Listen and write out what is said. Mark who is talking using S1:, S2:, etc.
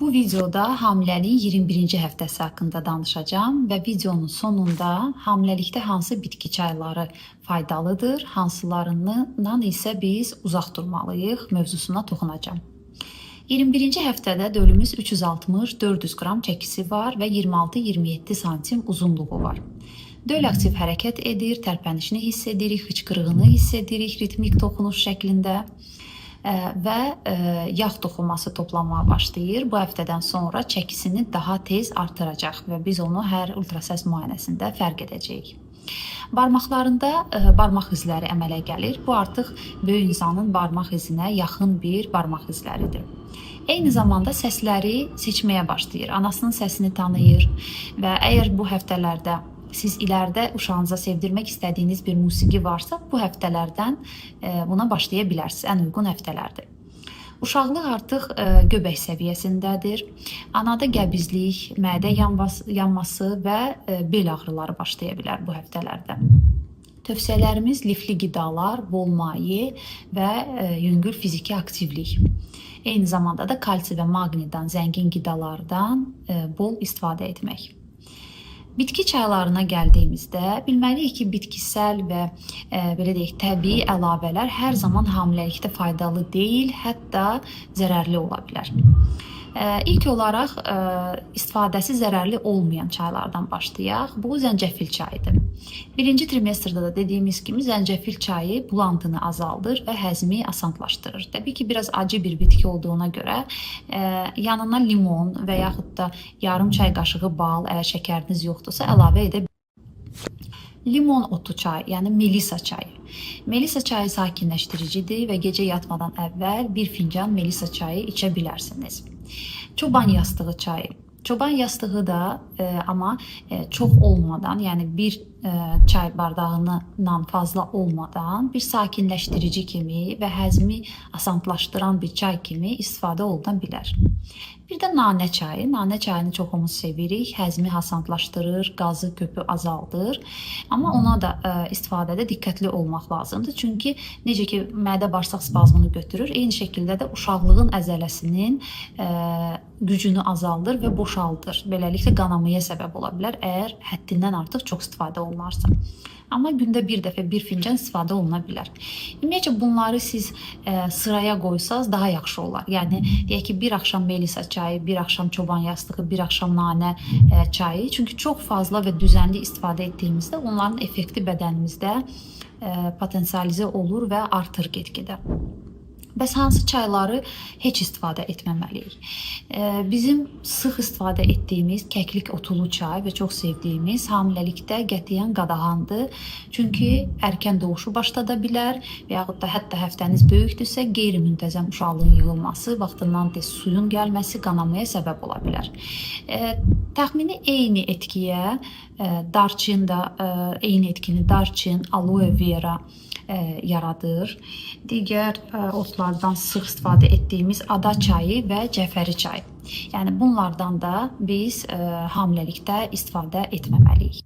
S1: Bu videoda hamiləliyin 21-ci həftəsi haqqında danışacağam və videonun sonunda hamiləlikdə hansı bitki çayları faydalıdır, hansılarından isə biz uzaq durmalıyıq mövzusuna toxunacağam. 21-ci həftədə dölümüz 360-400 qram çəkisi var və 26-27 santim uzunluğu var. Döl aktiv hərəkət edir, tərpənişini hiss edirik, hıçqırığını hiss edirik ritmik toxunuş şəklində və yağ toxuması toplanmağa başlayır. Bu həftədən sonra çəkisini daha tez artıracaq və biz onu hər ultrasəs müayinəsində fərq edəcəyik. Barmaqlarında barmaq izləri əmələ gəlir. Bu artıq böyük insanın barmaq izinə yaxın bir barmaq izləridir. Eyni zamanda səsləri seçməyə başlayır. Anasının səsini tanıyır və əgər bu həftələrdə siz ilərdə uşağınıza sevdirmək istədiyiniz bir musiqi varsa, bu həftələrdən buna başlaya bilərsiniz. Ən uyğun həftələrdir. Uşaqlıq artıq göbək səviyyəsindədir. Anada qəbizlik, mədə yanması və bel ağrıları başlaya bilər bu həftələrdə. Tövsiyələrimiz lifli qidalar, bol maye və yüngül fiziki aktivlik. Eyni zamanda da kalsi və maqnidən zəngin qidalardan bol istifadə etmək. Bitki çaylarına gəldiyimizdə bilməliyik ki, bitkisel və belə deyək, təbii əlavələr hər zaman hamiləlikdə faydalı deyil, hətta zərərli ola bilər. İlk olaraq istifadəsi zərərli olmayan çaylardan başlayaq. Bu zəncəfil çayıdır. Birinci trimestrdə də dediyimiz kimi zəncəfil çayı bulantını azaldır və həzmi asanlaşdırır. Təbii ki, biraz acı bir bitki olduğuna görə yanına limon və yaxud da yarım çay qaşığı bal, əgər şəkəriniz yoxdursa əlavə edə. Limon otu çayı, yəni melisa çayı. Melisa çayı sakinləşdiricidir və gecə yatmadan əvvəl bir fincan melisa çayı içə bilərsiniz. Çoban yastığı çayı. Çoban yastığı da amma çox olmadan, yəni bir çay bardağından fazla olmadan bir sakinləşdirici kimi və həzmi asanlaşdıran bir çay kimi istifadə oluna bilər. Bir də nanə çayı. Nanə çayını çoxumuz sevirik. Həzmi asanlaşdırır, qazı, köpü azaldır. Amma ona da istifadədə diqqətli olmaq lazımdır. Çünki necə ki mədə bağırsaq spazmını götürür, eyni şəkildə də uşaqlığın əzələsinin gücünü azaldır və boşaldır. Beləliklə qanamaya səbəb ola bilər, əgər həddindən artıq çox istifadə olunarsa. Amma gündə bir dəfə bir fincan istifadə oluna bilər. Ümumiyyətcə bunları siz sıraya qoysaz daha yaxşı olar. Yəni deyək ki, bir axşam melisa çayı, bir axşam çoban yastığı, bir axşam nanə çayı. Çünki çox fazla və düzənli istifadə etdiyimizdə onların effekti bədənimizdə potensializə olur və artır get-gedə. Bəs hansı çayları heç istifadə etməməliyik? Bizim sıx istifadə etdiyimiz kəklik otulu çay və çox sevdiyimiz hamiləlikdə qətiyyən qadağandır. Çünki erkən doğuşu başlada bilər və yaxud da hətta həftəniz böyükdürsə, qeyri-müntəzəm uşaqlığın yığılması, vaxtından tez suyun gəlməsi qanamaya səbəb ola bilər. Təxmini eyni etkiyə darçın da eyni etkini darçın, aloe vera yaradır. Digər otlardan sıx istifadə etdiyimiz ada çayı və cəfəri çayı. Yəni bunlardan da biz hamiləlikdə istifadə etməməliyik.